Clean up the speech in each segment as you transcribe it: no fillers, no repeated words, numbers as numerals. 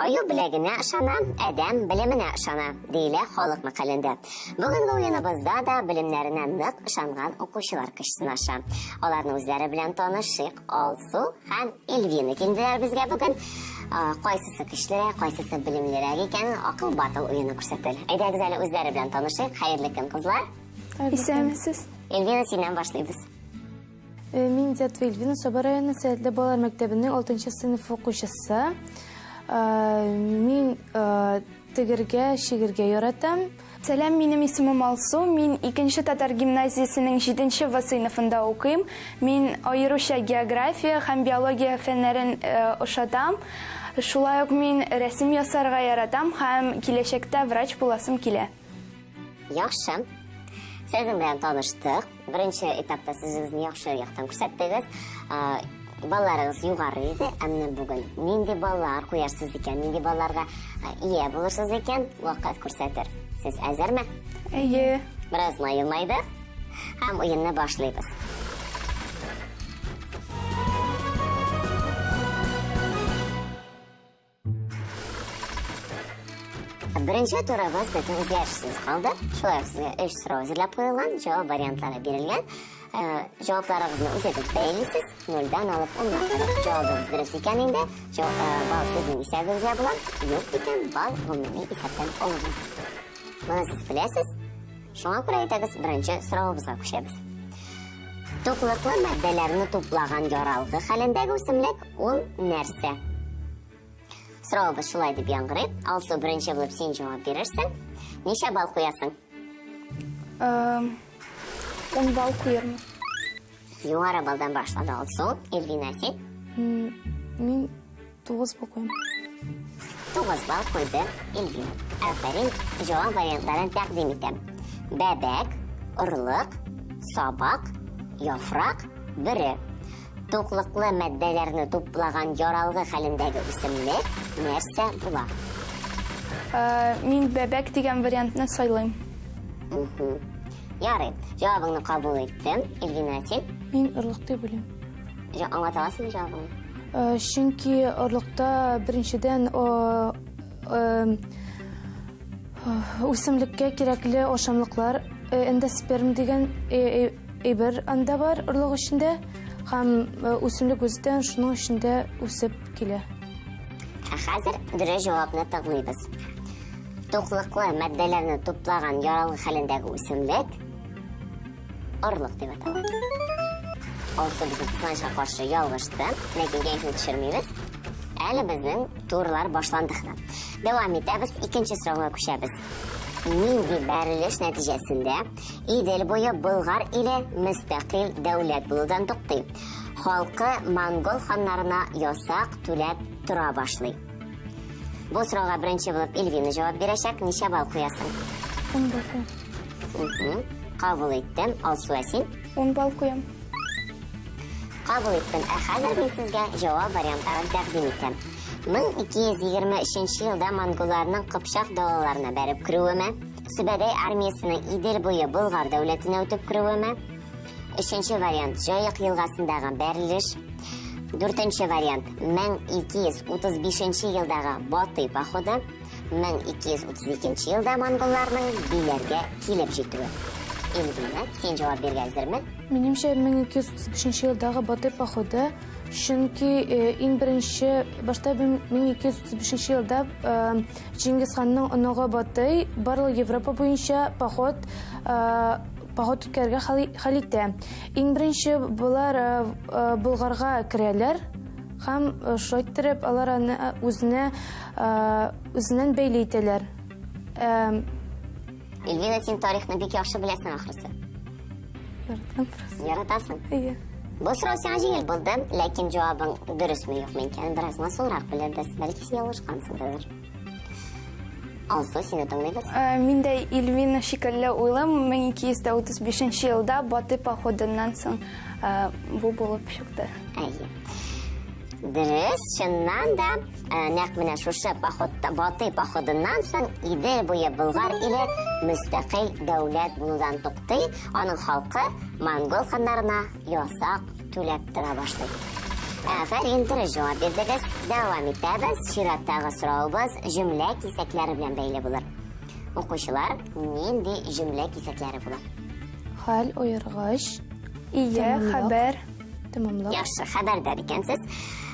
Аю беләгенә ышана, адәм белеменә ышана, диелә халык мәкалендә. Бүгенге уеныбызда да белемнәренә нык ышанган укучылар көч сынаша. Аларны үзләре белән танышыйк. Алсу һәм Эльвина килделәр безгә бүген. Кайсысы көчлерәк, кайсысы белемлерәк икәнен Акыл батыл уены күрсәтер. Әйдәгез әле үзләре белән танышыйк. Хәерле көн, кызлар. Исәнмесез. Эльвина, синнән башлыйбыз. Мин Дятова Эльвина, Саба районы Сәләтле балалар мәктәбенең 6 сыйныф укучысы. Мин тегергә, чигергә яратам. Сәлам, минем исемем Алсу, мин икенче татар гимназиясенең җиденче В сыйныфында укыйм. Мин аеруча география һәм биология фәннәрен ошатам. Шулай ук мин рәсем ясарга яратам һәм киләчәктә врач буласым килә. Яхшы. Сезнең белән таныштык. Беренче этапта сез үзегезне яхшы яктан күрсәттегез. Балларыгыз югары иде, ә менә бүген нинди баллар куярсыз икән, нинди балларга ия булырсыз икән, вакыт күрсәтер. Сез әзерме? Әйе. Бераз елмайдык һәм уенны башлыйбыз. Беренче турыбыз безнең үзгәрешсез калды. Шулай ук сезгә өч сорау әзерләп куелган, җавап вариантлары бирелгән. Э, җавапларыгызны үзегез бәялисез, нольдән алып унга кадәр. Җавабыгыз дөрес икән инде, э, балл сезнең исәбегезгә була, юк икән, балл гомуми исәптән алына. Моны сез беләсез. Шуңа күрә әйдәгез беренче соравыбызга күчәбез. Туклыклы матдәләрне туплаган яралгы хәлендәге үсемлек ул нәрсә? Соравыбыз шулай дип яңгырый. Алсу, беренче булып син җавап бирерсең. Ничә балл куясың? 10 балл куярмын. Югары балдан башлады Алсу. Эльвина, син? Мин 9 балл куям. 9 балл куйды Эльвина. Афәрин, җавап вариантларын тәкъдим итәм. Бәбәк, орлык, сабак, яфрак, бөре. Туклыклы матдәләрне туплаган яралгы хәлендәге үсемлек нәрсә була? Мин бәбәк дигән вариантны сайлыйм. Ярый, җавабыңны кабул иттем. Эльвина, син? Мин орлык дип уйлыйм. Аңлата аласыңмы җавабыңны? Чөнки орлыкта беренчедән үсемлеккә кирәкле ашамлыклар, эндосперм дигән Әйбер анда бар орлык эчендә һәм үсемлек үзе дә шуның эчендә үсеп килә. Ә хәзер дөрес җавапны тыңлыйбыз. Туклыклы матдәләрне туплаган яралгы хәлендәге үсемлек орлык дип атала. Алсу безнең кызганычка каршы ялгышты, ләкин кәефне төшермибез. Әле безнең турлар башланды гына. Дәвам итәбез, икенче сорауга күчәбез. Нинди бәрелеш нәтиҗәсендә Идел буе Болгар иле мөстәкыйль дәүләт булудан туктый. Халкы монгол ханнарына ясак түләп тора башлый. Бу сорауга беренче булып Эльвина җавап бирәчәк. Ничә балл куясың? 10 балл куям. Кабул иттем. Алсу, ә син? 10 балл куям. Кабул иттем. Ә хәзер мин сезгә җавап вариантларын тәкъдим итәм. 1223 елда монголларның Кыпчак далаларына бәреп керүеме? Сүбәдәй армиясенең Идел буе Болгар дәүләтенә үтеп керүеме? Өченче вариант Җаек елгасындагы бәрелеш. Дүртенче вариант 1235 елдагы Батый походы. 1232 елда монголларның Биләргә килеп җитүе. Эльвина, син җавап бирергә әзерме? Минемчә, 1235 елдагы Батый походы, чөнки иң беренче башта 1235 елда Чингисханның оныгы Батый барлык Европа буенча поход поход үткәрергә хәл итә. Иң беренче болар Болгарга керәләр һәм шулай иттереп алар аны үзенә үзеннән бәйле итәләр. Эльвина, син тарихны бик яхшы беләсең ахрысы. Яратам просто. Яратасың? Әйе. Бу сорау сиңа җиңел булды, ләкин җавабың дөресме юкмы икәнен бераз гына соңрак белербез. Бәлки син ялгышкансыңдыр. Алсу, сине тыңлыйбыз. Э, мин дә Ильвина шикелле уйлыйм, 1235 елда Баты походыннан соң э, бу булып чыкты. Әйе. Дөрес, чыннан да, э, нәкъ менә шушы походта, Батый походыннан соң Идел буе Болгар иле мөстәкыйль дәүләт булудан туктый, аның халкы монгол ханнарына ясак түләп тора башлый. Афәрин, дөрес җавап бирдегез. Дәвам итәбез. Чираттагы соравыбыз җөмлә кисәкләре белән бәйле булыр. Укучылар, нинди җөмлә кисәкләре була? Хәл, аергыч. Ия, хәбәр. Тәмамлык. Яхшы, хәбәрдар икәнсез.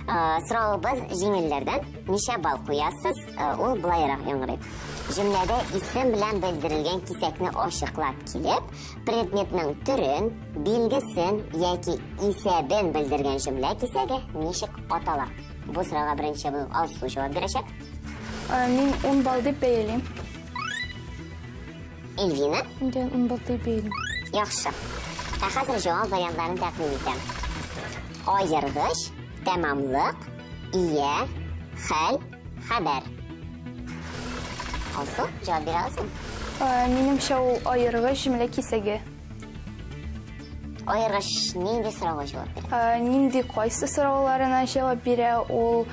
Соравыбыз җиңелләрдән. Ничә балл куясыз? Ул былайрак яңгырый. Җөмләдә исем белән белдерелгән кисәкне ачыклап килеп, предметның төрен, билгесен яки исәбен белдергән җөмлә кисәге ничек атала? Бу сорауга беренче булып Алсу җавап бирәчәк. Мин 10 балл дип бәялим. Эльвина? Мин дә 10 балл дип бәялим. Яхшы. Ә хәзер җавап вариантларын тәкъдим итәм. Аергыч, тәмамлык, ия, хәл, хәбәр. Алсу, җавап бирә аласың? Минемчә, ул аергыч җөмлә кисәге. Аергыч нинди сорауга җавап бирә? Нинди кайсы сорауларына җавап бирә, ул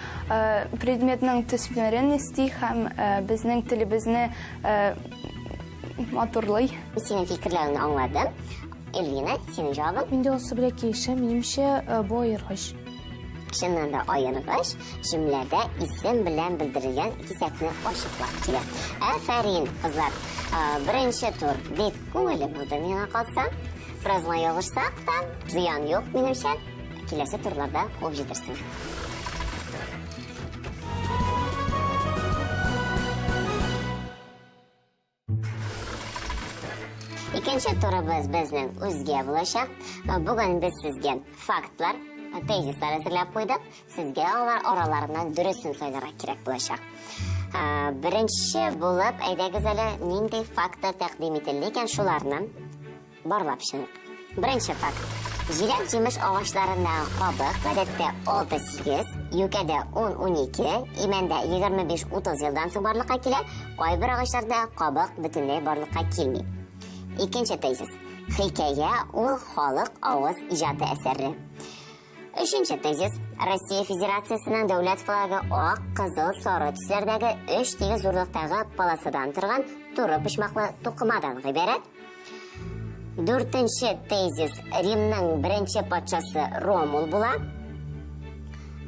предметның төсмерен өсти һәм безнең телебезне матурлый. Синең фикерләреңне аңладым. Эльвина, синең җавабың? Мин дә Алсу белән килешәм. Минемчә, бу аергыч. Чыннан да аергыч җөмләдә исем белән белдерелгән кисәкне ачыклап килә. Афәрин, кызлар. Беренче тур бик күңелле булды миңа калса. Бераз гына ялгышсак та, зыян юк, минемчә. Киләсе турларда куып җитерсең. Икенче турыбыз безнең үзгә булачак. Бүген без сезгә фактлар, тезислар әзерләп куйдык. Сезгә алар араларыннан дөресен сайларга кирәк булачак. Беренче булып, әйдәгез әле, нинди фактлар тәкъдим ителде икән, шуларны барлап чыгыйк. Беренче факт. Җиләк-җимеш агачларындагы кабык гадәттә 6-8, юкәдә 10-12, имәндә 25-30 елдан соң барлыкка килә, кайбер агачларда кабык бөтенләй барлыкка килми. Икенче тезис. Хикәя ул халык авыз иҗаты әсәре. Өченче тезис. Россия Федерациясенең дәүләт флагы ак, кызыл, сары төсләрдәге өч тигез зурлыктагы полосадан торган туры почмаклы тукымадан гыйбарәт. Дүртенче тезис. Римның беренче патшасы Ромул була.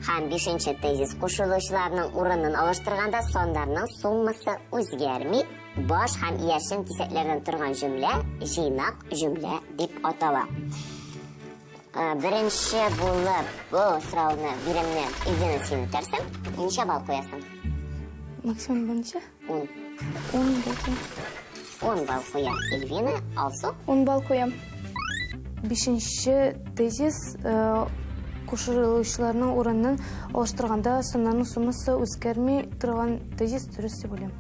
Һәм бишенче тезис. Кушылучыларның урынын алыштырганда саннарның суммасы үзгәрми. Баш һәм иярчен кисәкләрдән торган җөмлә җыйнак җөмлә дип атала. Беренче булып бу сорауны, биремне Эльвина син үтәрсең. Ничә балл куясың? Максимум берничә? Ун. Ун балл куям. Ун балл куя Эльвина. Алсу? Ун балл куям. Бишенче тезис, кушылучыларның урынын алыштырганда саннарның суммасы үзгәрми торган тезис дөрес дип уйлыйм.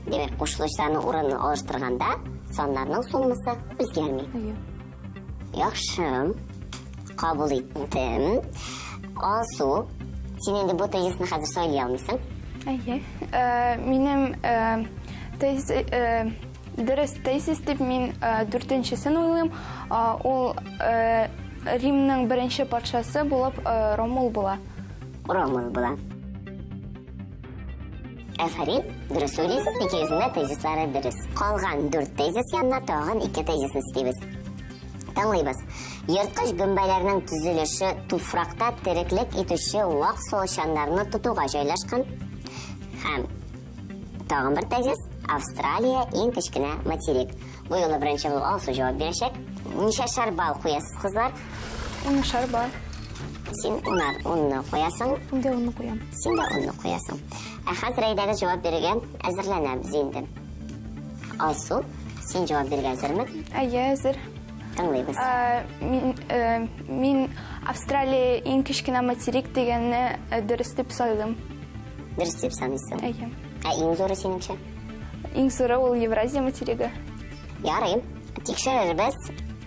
Димәк, кушылучыларның урынын алыштырганда саннарның суммасы үзгәрми. Әйе. Яхшы. Кабул иттем. Алсу, син инде бу тезисны хәзер сайлый алмыйсың. Әйе. Минем тезис, дөрес тезис дип мин дүртенчесен уйлыйм. Ул Римның беренче патшасы булып Ромул була. Ромул була. Афәрин, дөрес уйлыйсыз, икегезнең дә тезислары дөрес. Калган дүрт тезис янына тагын ике тезисны өстибез. Тыңлыйбыз. Ерткыч гөмбәләрнең төзелеше туфракта тереклек итүче вак суалчаннарны тотуга җайлашкан. Һәм тагын бер тезис. Австралия иң кечкенә материк. Бу юлы беренче булып Алсу җавап бирәчәк. Ничәшәр балл куясыз, кызлар? Унышар балл. Син унар, унны куясың. Мин дә унны куям. Син дә унны куясың. Ә хәзер әйдәгез җавап бирергә әзерләнәбез инде. Алсу, син җавап бирергә әзерме? Әйе, әзер. Тыңлыйбыз. Мин Австралия иң кечкенә материк дигәнне дөрес дип сайлыйм. Дөрес дип саныйсың? Әйе. Ә иң зуры синеңчә? Иң зуры ул Евразия материгы. Ярый, тикшерербез.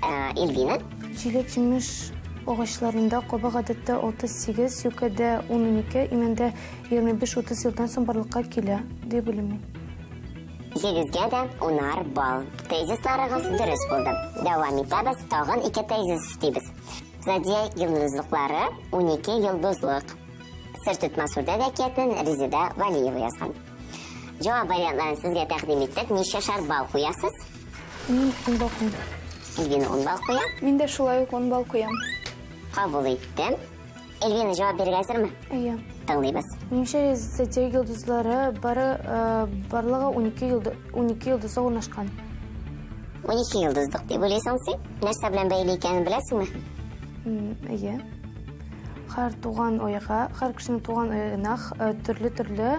Эльвина? Җиләк-җимеш агачларында кабык гадәттә 6-8, юкәдә 10-12, имәндә 25-30 елдан соң барлыкка килә, дип уйлыйм мин. Икегезгә дә унар балл. Тезисларыгыз дөрес булды. Дәвам итәбез, тагын ике тезис өстибез. Зодиак йолдызлыклары 12 йолдызлык. Сер тотма сурдә әкиятен Резеда Валиева язган. Җавап вариантларын сезгә тәкъдим иттек. Ничәшәр балл куясыз? Мин ун балл куям. Эльвина ун балл куя. Мин дә шулай ук ун балл куям. Кабул иттем. Эльвина, җавап бирергә әзерме? Әйе. Тыңлыйбыз. Минемчә, зодиак йолдызлары бары барлыгы 12 йолдыз, 12 йолдызга урнашкан. 12 йолдызлык дип уйлыйсың син? Нәрсә белән бәйле икәнен беләсеңме? Әйе. Һәр туган айга, һәр кешенең туган аена төрле-төрле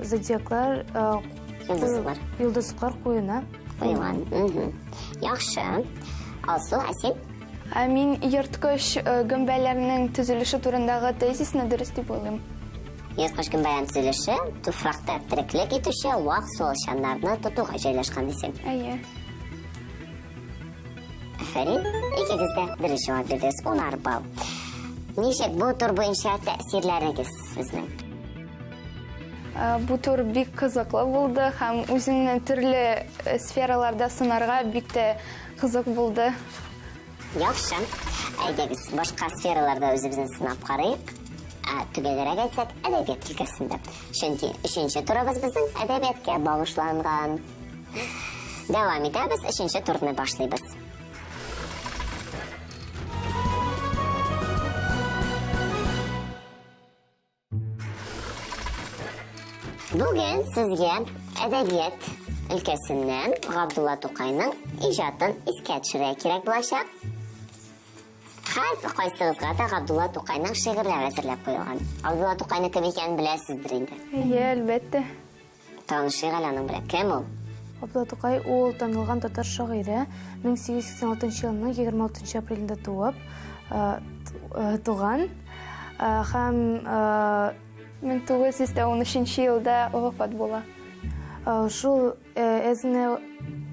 зодиаклар йолдызлыклар. Йолдызлыклар куена. Куелган. Яхшы. Алсу, ә син? Ә мин ерткыч гөмбәләрнең төзелеше турындагы тезисны дөрес дип уйлыйм. Ерткыч гөмбәләрнең төзелеше туфракта тереклек итүче вак суалчаннарны тотуга җайлашкан дисең. Әйе. Афәрин, икегез дә дөрес җавап бирдегез. Унар балл. Ничек бу тур буенча тәэсирләрегез сезнең? Бу тур бик кызыклы булды һәм үзеңне төрле сфераларда сынарга бик тә кызык булды. Яхшы. Әйдәгез, башка сфераларда үзебезне сынап карыйк. Ә төгәлрәк әйтсәк, әдәбият өлкәсендә. Чөнки өченче турыбыз безнең әдәбиятка багышланган. Дәвам итәбез, өченче турны башлыйбыз. Бүген сезгә әдәбият өлкәсеннән Габдулла Тукайның иҗатын искә төшерергә кирәк булачак. Һәр кайсыгызга да Габдулла Тукайның шигырьләре әзерләп куелган. Габдулла Тукайның кем икәнен беләсездер инде. Әйе, әлбәттә. Танышыйк әле аның белән. Кем ул? Габдулла Тукай ул танылган татар шагыйре, 1886 елның 26 апрелендә туып, туган һәм 1913 елда вафат була. Шул әзенә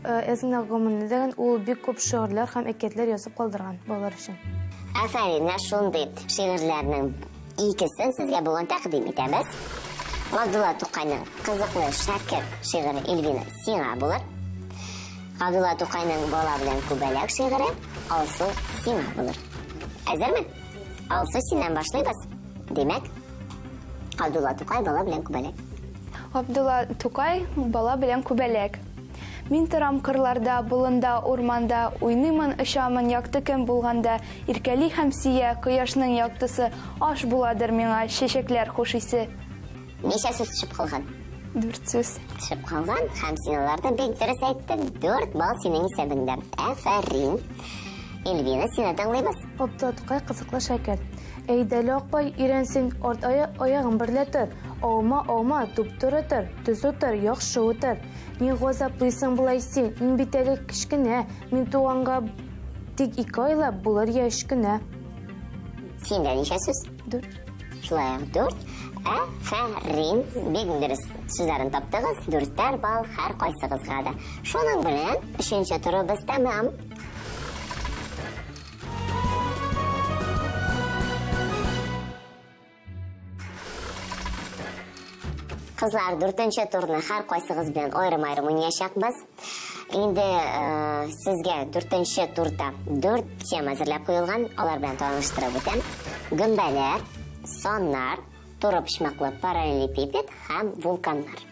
әзенә гомерендә дигән ул бик күп шигырьләр һәм әкиятләр язып калдырган балалар өчен. Афәрин, менә шундый шигырьләрнең Икесен сезгә бүген тәкъдим итәбез. Габдулла Тукайның Кызыклы шәкерт шигыре Эльвина сиңа булыр. Габдулла Тукайның Бала белән күбәләк шигыре Алсу сиңа булыр. Әзерме? Алсу, синнән башлыйбыз. Димәк, Габдулла Тукай Бала белән күбәләк. Габдулла Тукай Бала белән күбәләк. Мин торам кырларда, болында, урманда, Уйныймын, очамын, якты көн булганда, Иркәли һәм сөя кояшның яктысы, Аш буладыр миңа чәчәкләр хуш исе. Ничә сүз төшеп калган? Дүрт сүз. Төшеп калган, һәм син аларны бик дөрес әйттең. Дүрт балл синең исәбеңдә. Афәрин! Эльвина, сине тыңлыйбыз. Габдулла Тукай кызыклы шәкерт. Әйдәле, акбай, өйрән син, арт аягың берлә тор. Аума, аума, туп-туры тор, төз утыр, яхшы утыр. Ни газаплыйсың болай син? Мин бит әле кечкенә. Мин туганга тик ике айлап булыр я өч кенә. Синдә ничә сүз? Дүрт. Шулай ук дүрт. Афәрин! Бик дөрес сүзләрен таптыгыз. Дүртәр балл һәр кайсыгызга да. Шуның белән өченче турыбыз тәмам. Кызлар, дүртенче турны һәр кайсыгыз белән аерым-аерым уйнаячакбыз. Инде э, сезгә дүртенче турда дүрт тема әзерләп куелган, алар белән таныштырып үтәм. Гөмбәләр, саннар, туры почмаклы параллелепипед һәм вулканнар.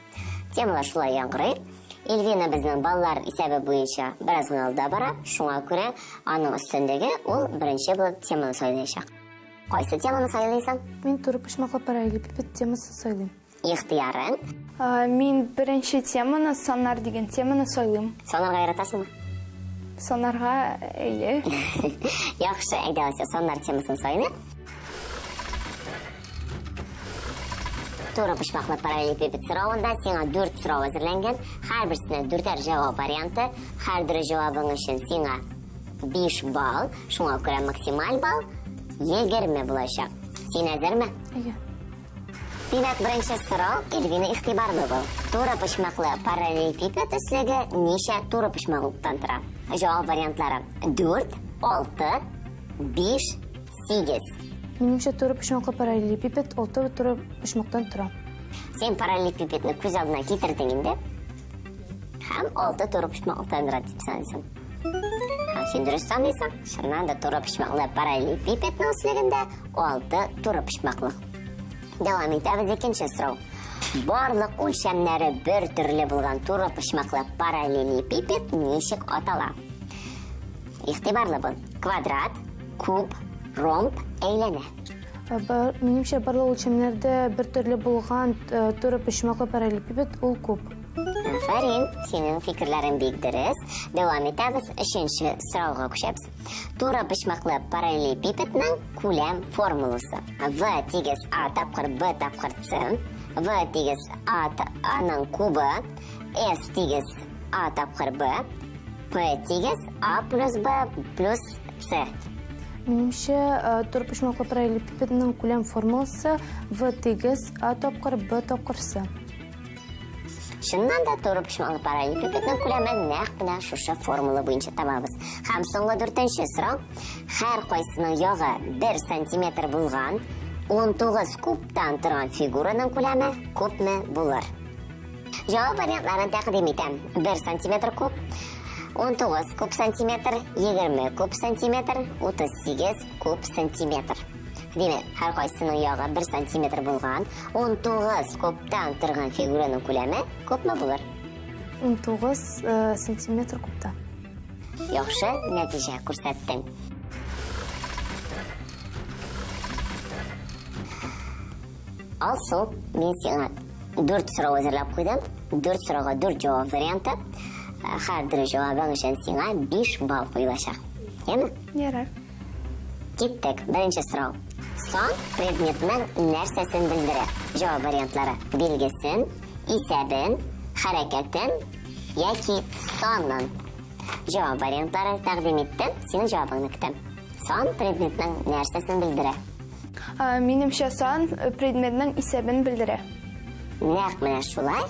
Темалар шулай яңгырый. Эльвина безнең баллар исәбе буенча бераз гына алда бара, шуңа күрә аның өстенлеге ул беренче булып теманы сайлаячак. Кайсы теманы сайлыйсың? Мин турыпочмаклы параллелепипед темасын сайлыйм. Ихтыярың. Мин беренче теманы, саннар дигән теманы сайлыйм. Санарга яратасыңмы? Санарга, әйе. Яхшы, әйдә, Ася, саннар темасын сайлыйк. Турыпочмаклы параллелепипед соравында сиңа дүрт сорау әзерләнгән. Һәрберсенә дүртәр җавап варианты. Һәр дөрес җавабың өчен сиңа 5 балл, шуңа күрә максималь балл 20 булачак. Син әзерме? Әйе. Димәк, беренче сорау, Эльвина, игътибарлы бул. Туры почмаклы параллелепипед өслеге ничә туры почмаклыктан тора? Җавап вариантлары: 4, 6, 5, 8. Минемчә, туры почмаклы параллелепипед 6 туры почмактан тора. Син параллелепипедны күз алдына китердең инде. Һәм 6 туры почмаклыктан тора дип саныйсың. Һәм син дөрес саныйсың. Чыннан да туры почмаклы параллелепипедның өслегендә 6 туры почмаклык. Дәвам итәбез икенче сорау. Барлык үлчәмнәре бер төрле булган туры почмаклы параллелепипед ничек атала? Игътибарлы бул. Квадрат, куб, ромб әйләнә? Минемчә, барлык үлчәмнәрдә бер төрле булган туры почмаклы параллелепипед ул куб. Афәрин, синең фикерләрең бик дөрес. Дәвам итәбез, өченче сорауга күчәбез. Туры почмаклы параллелепипедның күләм формуласы. В тигез А тапкыр Б тапкыр С, В тигез А Аның кубы, С тигез А тапкыр Б, П тигез А плюс Б плюс С. Минемчә, туры почмаклы параллелепипедның күләм формуласы В тигез А тапкыр Б тапкыр С. Чыннан да туры почмаклы параллелепипедның күләмен нәкъ менә шушы формула буенча табабыз. Һәм соңгы дүртенче сорау. Һәр кайсының ягы 1 сантиметр булган 19 кубтан торган фигураның күләме күпме булыр? Җавап вариантларын тәкъдим итәм. 1 сантиметр куб, 19 куб сантиметр, 20 куб сантиметр, 38 куб сантиметр. Димәк, һәр кайсының ягы 1 сантиметр булган 19 кубтан торган фигураның күләме күпме булыр? 19 сантиметр кубта. Яхшы нәтиҗә күрсәттең. Алсу, мин сиңа 4 сорау әзерләп куйдым. 4 сорауга 4 җавап варианты. Һәр дөрес җавабың өчен сиңа 5 балл куелачак. Яме? Ярар. Киттек. Беренче сорау. Сан предметның нәрсәсен белдерә? Җавап вариантлары: билгесен, исәбен, хәрәкәтен яки санын. Җавап вариантлары тәкъдим иттем, синең җавабыңны көтәм. Сан предметның нәрсәсен белдерә? Минемчә, сан предметның исәбен белдерә. Нәкъ менә шулай.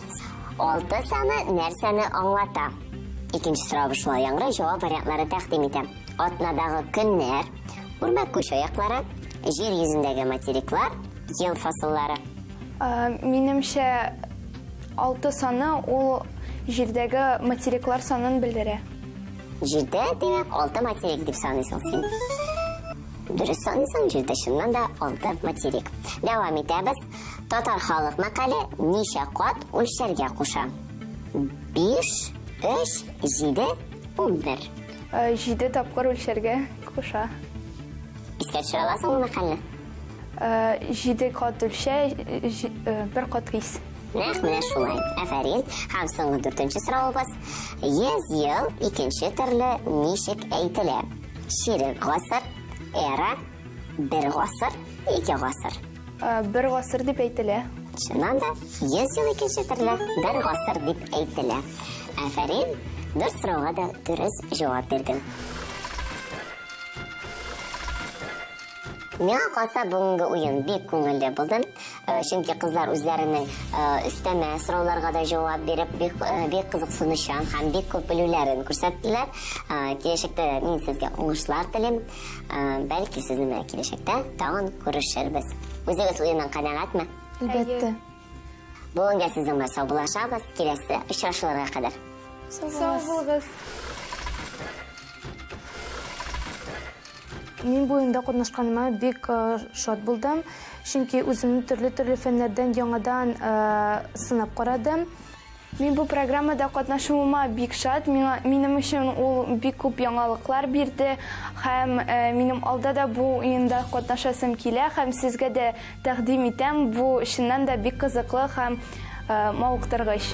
6 саны нәрсәне аңлата? Икенче сорау шулай яңгырый, җавап вариантлары тәкъдим итәм. Атнадагы көннәр, үрмәкүч аяклары, җир йөзендәге материклар, ел фасыллары. Минемчә, 6 саны ул җирдәге материклар санын белдерә. Җирдә, димәк, 6 материк дип саныйсың син. Дөрес саныйсың, җирдә чыннан да 6 материк. Дәвам итәбез. Татар халык мәкале ничә кат үлчәргә куша? 5, 3, 7, 11. 7 тапкыр үлчәргә куша. Искә төшерә аласыңмы мәкальне? 7 кат үлчә, 1 кат кис. Нәкъ менә шулай. Афәрин. Һәм соңгы дүртенче соравыбыз. 100 ел икенче төрле ничек әйтелә? Чирек гасыр, эра, бер гасыр, ике гасыр. Бер гасыр дип әйтелә. Чыннан да, 100 ел икенче төрле бер гасыр дип әйтелә. Афәрин. Дүрт сорауга да дөрес җавап бирдең. Миңа калса, бүгенге уен бик күңелле булды. Чөнки кызлар үзләренең өстәмә сорауларга да җавап биреп, бик, бик кызыксынучан һәм бик күп белүләрен күрсәттеләр. Киләчәктә мин сезгә уңышлар телим. Бәлки сезнең белән киләчәктә тагын күрешербез. Үзегез уеннан канәгатьме? Әлбәттә. Бүгенгә сезнең белән саубуллашабыз. Киләсе очрашуларга кадәр. Сау булыгыз. Мин бу уенда катнашканыма бик шат булдым, чөнки үземне төрле-төрле фәннәрдән яңадан сынап карадым. Мин бу программада катнашуыма бик шат. Миңа, минем өчен ул бик күп яңалыклар бирде һәм минем алда да бу уенда катнашасым килә һәм сезгә дә тәкъдим итәм. Бу чыннан да бик кызыклы һәм мавыктыргыч.